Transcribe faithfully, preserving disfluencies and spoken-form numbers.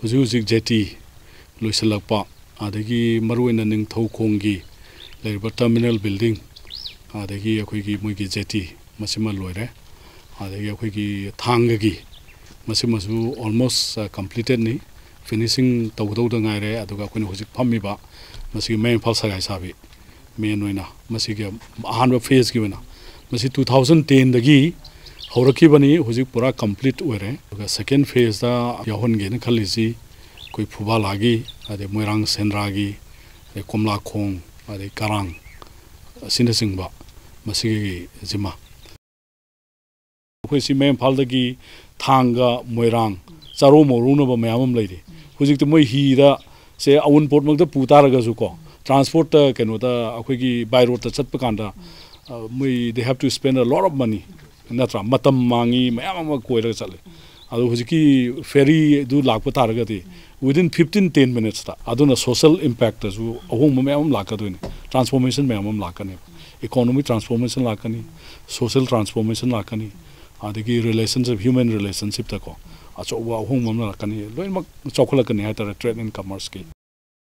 ꯍꯧꯖꯤꯛ ꯍꯧꯖꯤꯛ ꯖꯦꯇꯤ ꯂꯣꯏꯁꯤꯜꯂꯛꯄ, ꯑꯗꯒꯤ ꯃꯔꯨꯑꯣꯏꯅ ꯅꯤꯡꯊꯧꯈꯣꯡꯒꯤ ꯂꯩꯔꯤꯕ ꯇꯔꯃꯤꯅꯦꯜ ꯕꯤꯜꯗꯤꯡ, ꯑꯗꯒꯤ ꯑꯩꯈꯣꯏꯒꯤ ꯃꯣꯏꯒꯤ ꯖꯦꯇꯤ, ꯃꯁꯤꯃ ꯂꯣꯏꯔꯦ꯫ ꯑꯗꯒꯤ ꯑꯩꯈꯣꯏꯒꯤ ꯊꯥꯡꯒꯒꯤ, ꯃꯁꯤꯃꯁꯨ ꯑꯣꯜꯃꯣꯁ ꯀꯝꯄ꯭ꯂꯤꯇꯦꯠꯅꯤ, ꯐꯤꯅꯤꯁꯤꯡ ꯇꯧꯒꯗꯧꯗ ꯉꯥꯏꯔꯦ꯫ ꯑꯗꯨꯒ ꯑꯩꯈꯣꯏꯅ ꯍꯧꯖꯤꯛ ꯐꯝꯃꯤꯕ ꯃꯁꯤꯒꯤ ꯃꯌꯥꯏ ꯏꯝꯐꯥꯜ ꯁꯒꯥꯏ ꯁꯥꯕꯤ, ꯃꯦꯟ ꯑꯣꯏꯅ ꯃꯁꯤꯒꯤ ꯑꯍꯥꯟꯕ ꯐꯦꯁꯀꯤ ꯑꯣꯏꯅ, ꯃꯁꯤ ꯇꯨ ꯊꯥꯎꯖꯟ ꯇꯦꯟꯗꯒꯤ ꯍꯧꯔꯛꯈꯤꯕꯅꯤ, ꯍꯧꯖꯤꯛ ꯄꯨꯔꯥ ꯀꯝꯄ꯭ꯂꯤꯠ ꯑꯣꯏꯔꯦ꯫ ꯑꯗꯨꯒ ꯁꯦꯀꯦꯟ ꯐꯦꯁꯇ ꯌꯥꯎꯍꯟꯒꯦꯅ ꯈꯜꯂꯤꯁꯤ ꯑꯩꯈꯣꯏ ꯐꯨꯕꯥꯂꯥꯒꯤ, ꯑꯗꯩ ꯃꯣꯏꯔꯥꯡ ꯁꯦꯟꯗ꯭ꯔꯥꯒꯤ, ꯑꯗꯩ ꯀꯣꯝꯂꯥꯈꯣꯡ, ꯑꯗꯩ ꯀꯔꯥꯡ ꯑꯁꯤꯅꯆꯤꯡꯕ ꯃꯁꯤꯒꯤ ꯖꯤꯃꯥ꯫ ꯑꯩꯈꯣꯏ ꯁꯤ ꯃꯌꯥꯏ ꯏꯝꯐꯥꯜꯗꯒꯤ ꯊꯥꯡꯒ, ꯃꯣꯏꯔꯥꯡ, ꯆꯥꯔꯧ ꯃꯧꯔꯧꯅꯕ ꯃꯌꯥꯝ ꯑꯃ ꯂꯩꯔꯤ꯫ ꯍꯧꯖꯤꯛꯇꯤ ꯃꯣꯏ ꯍꯤꯗ ꯁꯦ ꯑꯋꯨꯟꯄꯣꯠꯃꯛꯇ ꯄꯨ ꯇꯥꯔꯒꯁꯨꯀꯣ, ꯇ꯭ꯔꯥꯟꯁꯄꯣꯔꯠꯇ ꯀꯩꯅꯣꯗ ꯑꯩꯈꯣꯏꯒꯤ ꯕꯥꯏ ꯔꯣꯗꯇ ꯆꯠꯄ ꯀꯥꯟꯗ, ꯑ, ꯃꯣꯏ they have to spend a lot of money, ꯅꯠꯇ꯭ꯔꯥ? ꯃꯇꯝ ꯃꯥꯡꯉꯤ, ꯃꯌꯥꯝ ꯑꯃ ꯀꯣꯏꯔꯒ ꯆꯠꯂꯤ꯫ ꯑꯗꯣ ꯍꯧꯖꯤꯛꯀꯤ ꯐꯦꯔꯤꯗꯨ ꯂꯥꯛꯄ ꯇꯥꯔꯒꯗꯤ, within fifteen ten minutesꯇ ꯑꯗꯨꯅ social impactꯇꯁꯨ ꯑꯍꯣꯡꯕ ꯃꯌꯥꯝ ꯑꯃ ꯂꯥꯛꯀꯗꯣꯏꯅꯤ, transformation ꯃꯌꯥꯝ ꯑꯃ ꯂꯥꯛꯀꯅꯦꯕ꯫ Economic transformation ꯂꯥꯛꯀꯅꯤ, social transformation ꯂꯥꯛꯀꯅꯤ, ꯑꯗꯒꯤ relationship, human relationshipꯇꯀꯣ ꯑꯆꯧꯕ ꯑꯍꯣꯡꯕ ꯑꯃ ꯂꯥꯛꯀꯅꯤ, ꯂꯣꯏꯅꯃꯛ ꯆꯥꯎꯈꯠꯂꯛꯀꯅꯤ ꯍꯥꯏꯇꯥꯔꯦ, trade and commerceꯀꯤ꯫